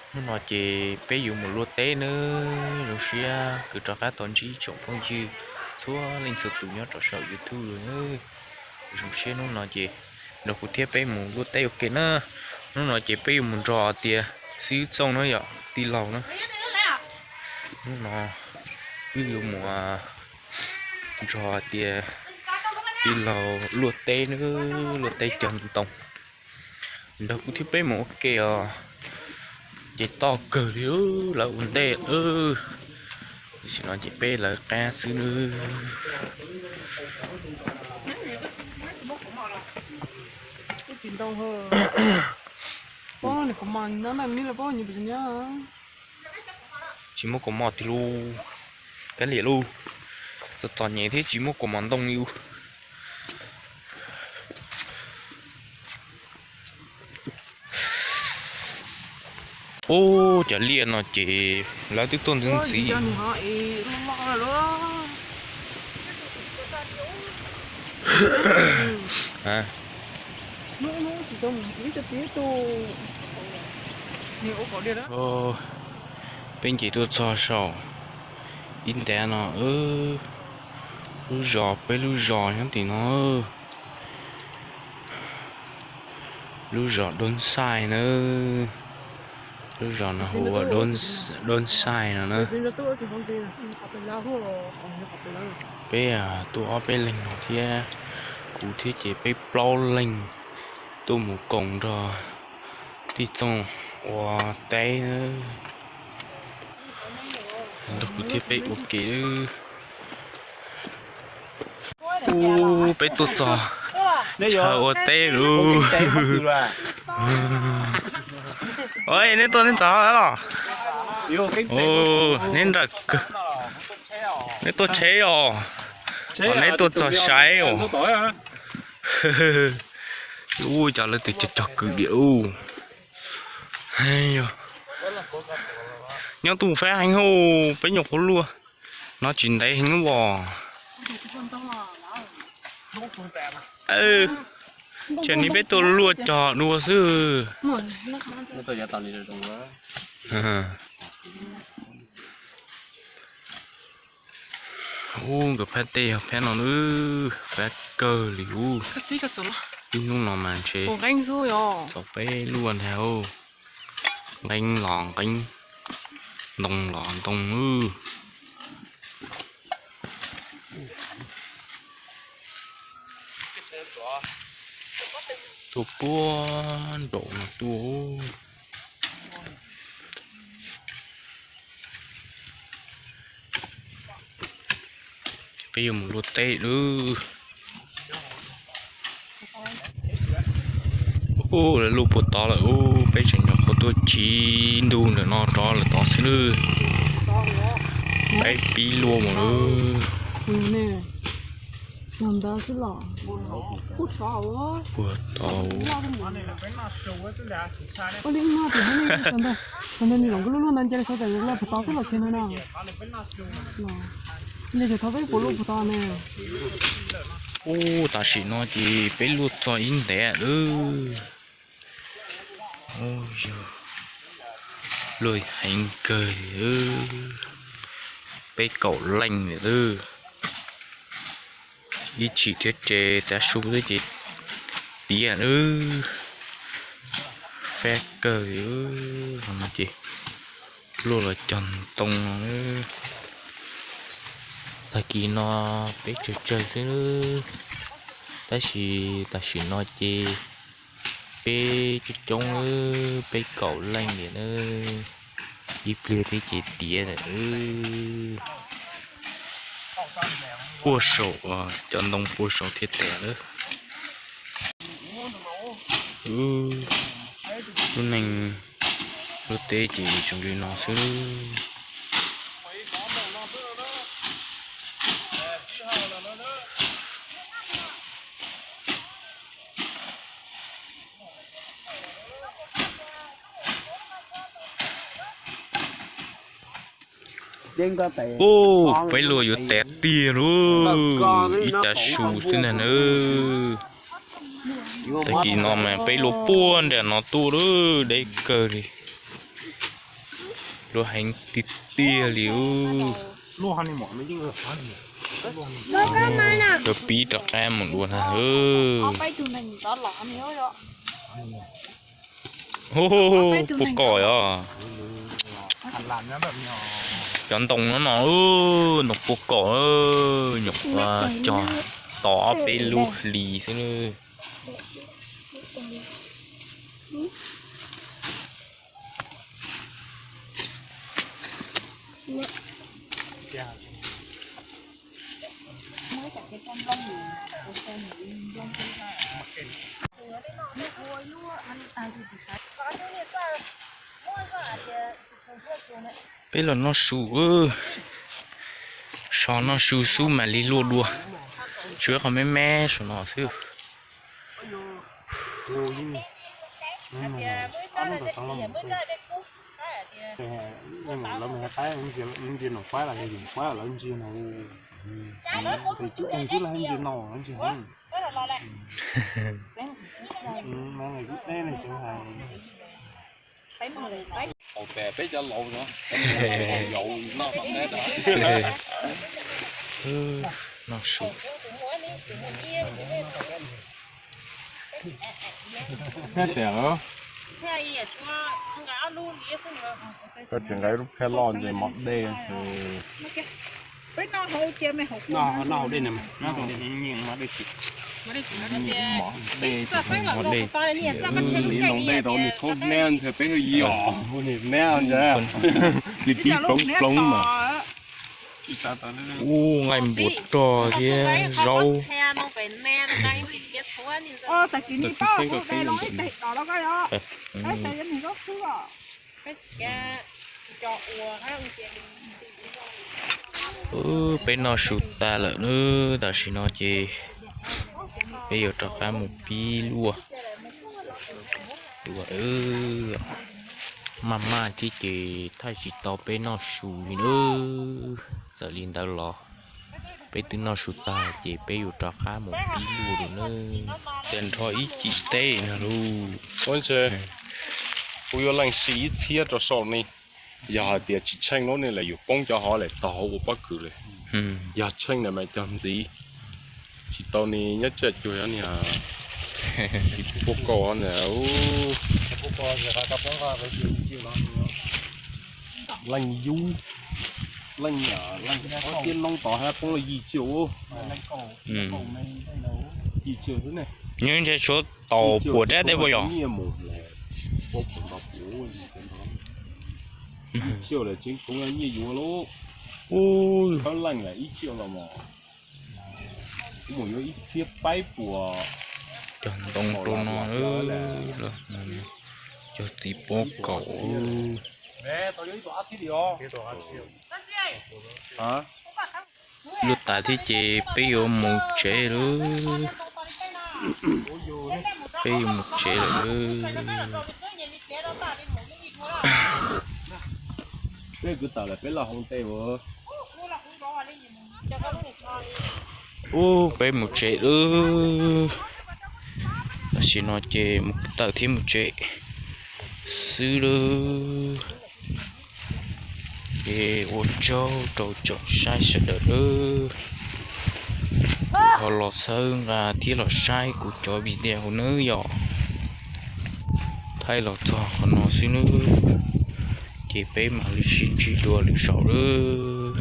Hnub no ces peb yuav mus luaj teb nawb, zoo siab kws rov qab tau ntsib tsoom phooj ywg txhua leej txhua tus nyob rau saum YouTube los nawb. Zoo siab hnub no ces nrog kuv thiab peb mus luaj teb ua ke na. Hnub no ces peb yuav mus nrog tias xib txooj na yom, tij laug na. Hnub no wb yuav mus nrog tias tij laug luaj teb na, luaj teb cog ntoo. Nrog kuv thiab peb mus ua ke os. Ces toj kawg li, lawv ua ntej. Tam sim no ces peb lawv qab xwb nawb. Tsis muaj kaus mom tiag lauj, kav liam lauj. Txom txom nyem thiab tsis muaj kaus mom ntoo li. Ub, cov liaj no ces lawv twb tuaj ntxiv ntxiv. Peb nce tuaj txog saum ib ntav no, lub zos, peb lub zos nyob tim no. Lub zos Doob Xaij na. Lub zos no hu ua Doob Xaij no na. Peb tuaj ob peb leeg no thiab, kuv thiab ces peb plaub leeg tuaj mus koom nrog tij Txooj ua teb. Nrog kuv thiab peb ua ke. Ub, peb tuaj txog chaw ua teb lauj. Neb tuaj neb ntxov los? Neb nrawm kawg. Neb tuaj tsheb os? Neb tuaj txog saib os? Ub, cov lawv tus cog cog kwv diam ub. Nyob tuaj fab heev hauj, peb nyuam qhuav luaj no tsis ntev heev os. Ces ni peb tuaj luaj cog dua xwb. Ub, nkawd phab tej yog phab no, fab kawg li ub. Ib hnub no mas ntshe txaus peb luaj ntag. Nqeeb los nqeeb, ntoo los ntoo. Tuaj puag nraum no tuaj. Peb yuav mus luaj teb lawm. Ub, lawv luaj puag tod lawm ub, peb tseem nyuam qhuav tuaj chiv ntug ntawm no rov lawm tod xwb nawb. Peb pib luaj mus lawm. Puag tod. Ub, tam sim no ces peb luaj txog ib ntev lawm. Luaj heev kawg li, peb kaum leej lawm. Ib chim thiab ces tav su xwb ces tiav lawm. Fab kawg li, no ces luaj los cog ntoo no. Tag kis no peb tsawg tsawg xwb, tab sis tam sim no ces peb coob coob, peb kaum leej li na. Ib pliag thiab ces tiav lawm. Puag saum, cov ntoo puag saum thiaj tas lawm. Lub neej luaj teb ces zoo li no xwb. Ub, peb luaj yuav tas tiag lauj, ib tav su xwb ntag nawb. Tag kis no mas peb luaj puag nram no tuaj lawm, deb kawg li. Luaj heev tiag tiag li. Cov pib rov qab mus dua na. Puag kom os. Cov ntoo no no, ntoo puag kom, nyuam qhuav cog tau ob peb lub hlis xwb. Peb los noj su, so noj su xub mam li luaj dua. Tsuas qhov me me saum no xwb. Peb cov laus no, noj su. Thiab tias koj tseem nqa ib lub phiab loj nce mos dej. Noj hauv dej no, mos dej, mos dej, li loo dej rau nws khaub hnab ntshe peb yog nws hnab ntag. Li pib ploov ploov mas. Ub, nqaij npua rog thiab zaub. Peb noj su tas lawm nawb, tam sim no ces peb yuav rov qab mus pib luaj. Maj maj thiab ces thaij tsis tau peb noj su li nawb. Txawm li ntawd los peb twb noj su tag ces peb yuav rov qab mus pib luaj lawm nawb. Ces nrho ib cim teb no lauj. Ua ntshe kuv yuav leej siv ib txhiab rau saum ni. Yog hais tias tsis tsheej lub ne lawm yuav poob cov hov lawm tog hauv ua pob kws li. Yog tsheej na mas cog ntxiv. Tsis tau ni nyob tsam cuag yog ni. Puag kom na. Leej yub, leej, leej tiab noob tod hab poob yim tsiaj. Yim tsiaj xwb ne. Nyob ntshe tshuav tau puas rab teb puas yog? Ib tsiaj lawm tseem poob nyiaj yuav lauj. Ub, leej lawm ib tsiaj los mas. Kuv mus yuav ib txhiab paib puas. Cog ntoo rau no, cog txiv pob kaum. Luaj tas thiab ces peb yuav mus tsev lawm. Peb yuav mus tsev lawm. Peb kwv tawm lawm peb los hauv ntej. Ub, peb mus tsev lawm. Tam sim no ces mus kwv tawm thiab mus tsev xwb lawm. Ces ua tsaug rau tsoom saib sawv daws lawm. Ho los txhawb nqa thiab los saib kuv cov video nawb yom. Thaij los txog qhov no xwb nawb. Ces peb mam li sib ntsib dua lwm zaus lawm.